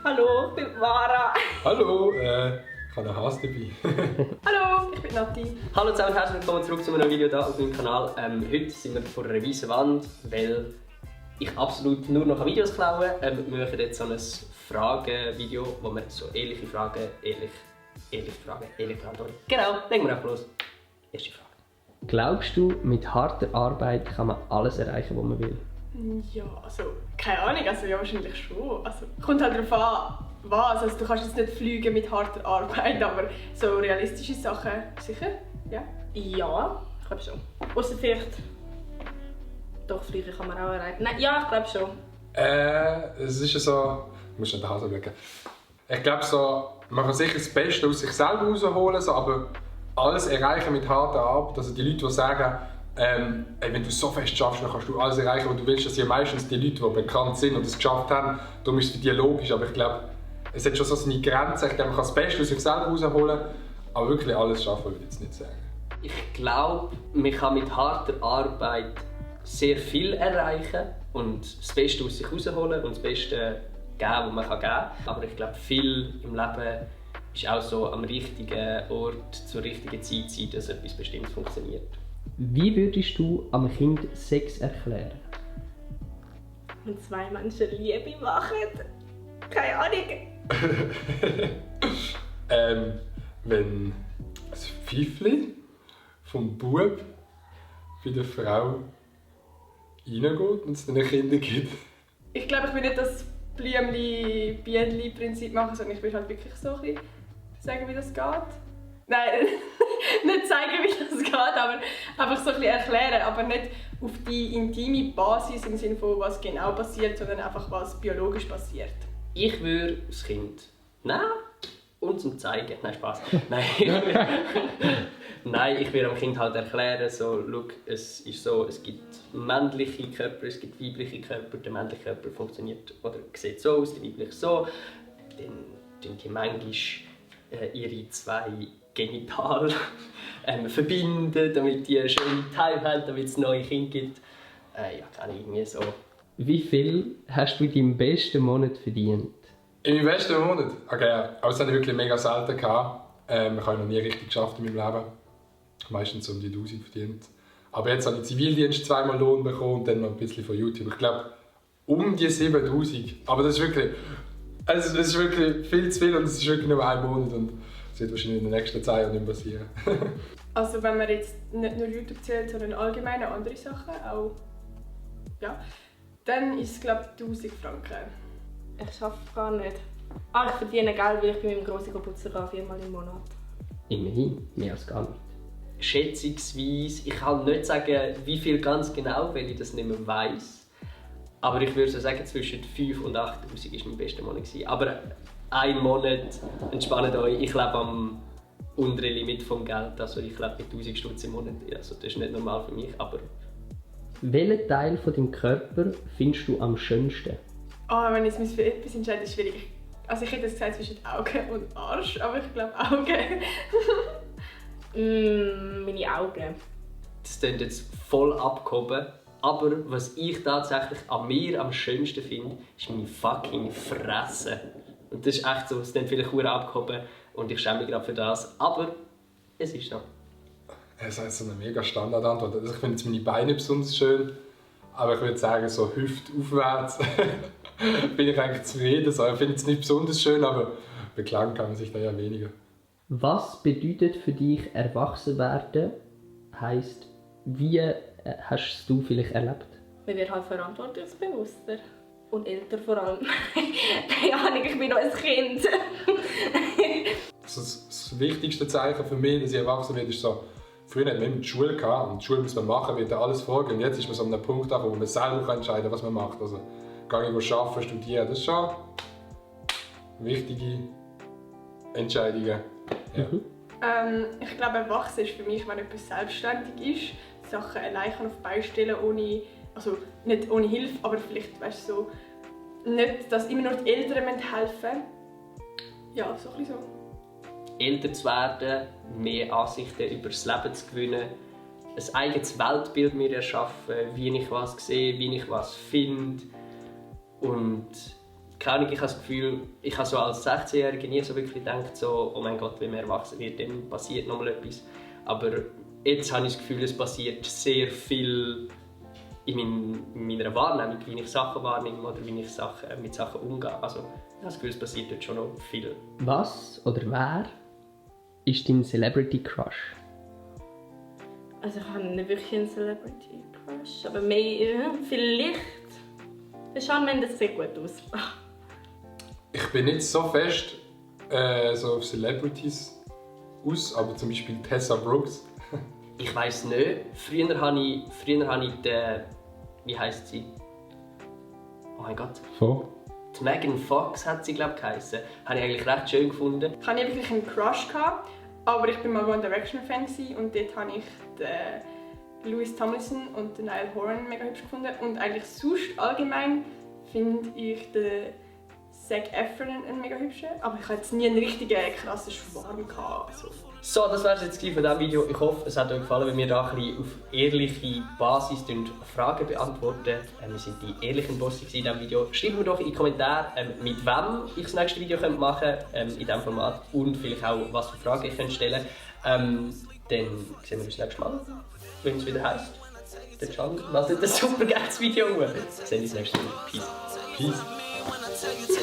Hallo, ich bin Mara. Hallo, ich habe einen Hase dabei. Hallo, ich bin Nati. Hallo zusammen und herzlich willkommen zurück zu einem Video hier auf meinem Kanal. Heute sind wir vor einer weißen Wand, weil ich absolut nur noch Videos klaue. Wir machen jetzt so ein Fragen-Video, wo wir so ehrliche Fragen, ehrlich beantworten. Genau, legen wir einfach los. Erste Frage. Glaubst du, mit harter Arbeit kann man alles erreichen, was man will? Ja, also keine Ahnung, also ja wahrscheinlich schon. Also kommt halt darauf an, was. Also du kannst jetzt nicht fliegen mit harter Arbeit, aber so realistische Sachen sicher, ja. Ja, ich glaube schon. Ausser vielleicht... Doch, fliegen kann man auch erreichen. Nein, ja, ich glaube schon. Es ist ja so... Ich muss schon den Hase schauen. Ich glaube so, man kann sicher das Beste aus sich selber rausholen, so, aber alles erreichen mit harter Arbeit. Also die Leute, die sagen, wenn du so fest schaffst, dann kannst du alles erreichen, was du willst. Das sind ja meistens die Leute, die bekannt sind und es geschafft haben. Darum ist es für die logisch, aber ich glaube, es hat schon so seine Grenzen. Ich glaube, man kann das Beste aus sich selber rausholen, aber wirklich alles schaffen, würde ich jetzt nicht sagen. Ich glaube, man kann mit harter Arbeit sehr viel erreichen und das Beste aus sich rausholen und das Beste geben, was man geben kann. Aber ich glaube, viel im Leben ist auch so am richtigen Ort zur richtigen Zeit sein, dass etwas Bestimmtes funktioniert. Wie würdest du einem Kind Sex erklären? Wenn zwei Menschen Liebe machen. Keine Ahnung. Wenn das Pfeifli vom Bub bei der Frau reingeht und es dann Kinder gibt. Ich glaube, ich will nicht das Blümli-Bienli-Prinzip machen, sondern ich will halt wirklich so ein bisschen sagen, wie das geht. Nein, nicht zeigen, wie das geht, aber einfach so ein bisschen erklären, aber nicht auf die intime Basis im Sinne von was genau passiert, sondern einfach was biologisch passiert. Ich würde das Kind nehmen und zum Zeigen. Nein, Spaß. Nein, ich würde dem Kind halt erklären, so, schau, es ist so, es gibt männliche Körper, es gibt weibliche Körper. Der männliche Körper funktioniert oder sieht so aus, der weibliche so. Dann tun die manchmal ihre zwei Genital verbinden, damit die eine schöne Time haben, damit es neue Kinder gibt. Ja, kann ich irgendwie so. Wie viel hast du in deinem besten Monat verdient? In meinem besten Monat? Okay, aber das habe ich wirklich mega selten gehabt. Ich habe noch nie richtig geschafft in meinem Leben. Meistens um die 1000 verdient. Aber jetzt habe ich Zivildienst zweimal Lohn bekommen und dann noch ein bisschen von YouTube. Ich glaube, um die 7000. Aber das ist wirklich, also das ist wirklich viel zu viel und es ist wirklich nur ein Monat. Und das wird wahrscheinlich in den nächsten 2 Jahren nicht passieren. Also wenn man jetzt nicht nur YouTube zählt, sondern allgemein andere Sachen auch, ja, dann ist es glaube ich 1000 Franken. Ich arbeite gar nicht. Ich verdiene Geld, weil ich bei meinem Grossi putzen kann, 4-mal im Monat. Immerhin, mehr als gar nicht. Schätzungsweise, ich kann nicht sagen, wie viel ganz genau, weil ich das nicht mehr weiss. Aber ich würde so sagen, zwischen 5 und 8000 war mein bester Monat. Aber ein Monat, entspannt euch, ich lebe am unteren Limit vom Geld. Also ich lebe mit 1000 Stutz im Monat. Also das ist nicht normal für mich, aber... Welchen Teil von deinem Körper findest du am schönsten? Wenn ich mich für etwas entscheide, ist es schwierig. Also ich hätte jetzt gesagt zwischen Augen und Arsch, aber ich glaube Augen. Meine Augen. Das klingt jetzt voll abgehoben. Aber was ich tatsächlich an mir am schönsten finde, ist meine fucking Fresse. Und das ist echt so, es klingt vielleicht verdammt abgehoben und ich schäme mich gerade für das. Aber es ist so. Es ist so eine mega Standardantwort. Also ich finde jetzt meine Beine besonders schön. Aber ich würde sagen, so hüftaufwärts bin ich eigentlich zufrieden. Also ich finde es nicht besonders schön, aber beklagen kann man sich da ja weniger. Was bedeutet für dich erwachsen werden? Heisst, wie hast du vielleicht erlebt? Man wird halt verantwortungsbewusster. Und älter vor allem. Keine Ahnung, ich bin noch ein Kind. Das wichtigste Zeichen für mich, dass ich erwachsen werde, ist so, früher hat man immer die Schule gehabt und die Schule muss man machen, wird alles folgen. Und jetzt ist man so an einem Punkt, wo man selber entscheiden kann, was man macht. Also, gehe ich arbeiten, studieren, das ist schon wichtige Entscheidungen. Ja. Ich glaube, erwachsen ist für mich, wenn etwas selbstständig ist, Sachen allein auf die Beine stellen, ohne, also nicht ohne Hilfe, aber vielleicht, weißt du, so, nicht, dass immer nur die Eltern helfen. Ja, so ein bisschen so. Älter zu werden, mehr Ansichten über das Leben zu gewinnen, ein eigenes Weltbild mir erschaffen, wie ich was sehe, wie ich was finde. Und keine Ahnung, ich habe das Gefühl, ich habe so als 16-Jähriger nie so wirklich gedacht, so, oh mein Gott, wenn man erwachsen wird, dann passiert noch mal etwas. Aber jetzt habe ich das Gefühl, es passiert sehr viel in meiner Wahrnehmung, wie ich Sachen wahrnehme oder wie ich mit Sachen umgehe. Also, ich habe das Gefühl, es passiert dort schon noch viel. Was oder wer ist dein Celebrity Crush? Also ich habe nicht wirklich einen Celebrity Crush, aber mehr, vielleicht. Der Shawn Mendes sieht gut aus. Ich bin nicht so fest so auf Celebrities aus, aber zum Beispiel Tessa Brooks. Ich weiss nicht. Früher habe ich den... Wie heisst sie? Oh mein Gott. Von? Die Megan Fox hat sie, glaube ich, geheissen. Habe ich eigentlich recht schön gefunden. Ich hatte nicht wirklich einen Crush, aber ich war mal One Direction-Fan und dort habe ich den Louis Tomlinson und den Niall Horan mega hübsch gefunden. Und eigentlich sonst allgemein finde ich den Zac Efron einen mega hübschen, aber ich hatte jetzt nie einen richtigen krassen Schwarm gehabt. Also. So, das war es jetzt von diesem Video. Ich hoffe, es hat euch gefallen, wenn wir da ein bisschen auf ehrliche Basis Fragen beantworten. Wir sind die ehrlichen Bosse in diesem Video. Schreibt mir doch in die Kommentare, mit wem ich das nächste Video machen könnte in diesem Format und vielleicht auch, was für Fragen ich stellen könnte. Dann sehen wir uns nächstes Mal, wenn es wieder heisst. Der Can ladet ein super geiles Video. Wir sehen uns nächstes Mal. Peace. Peace.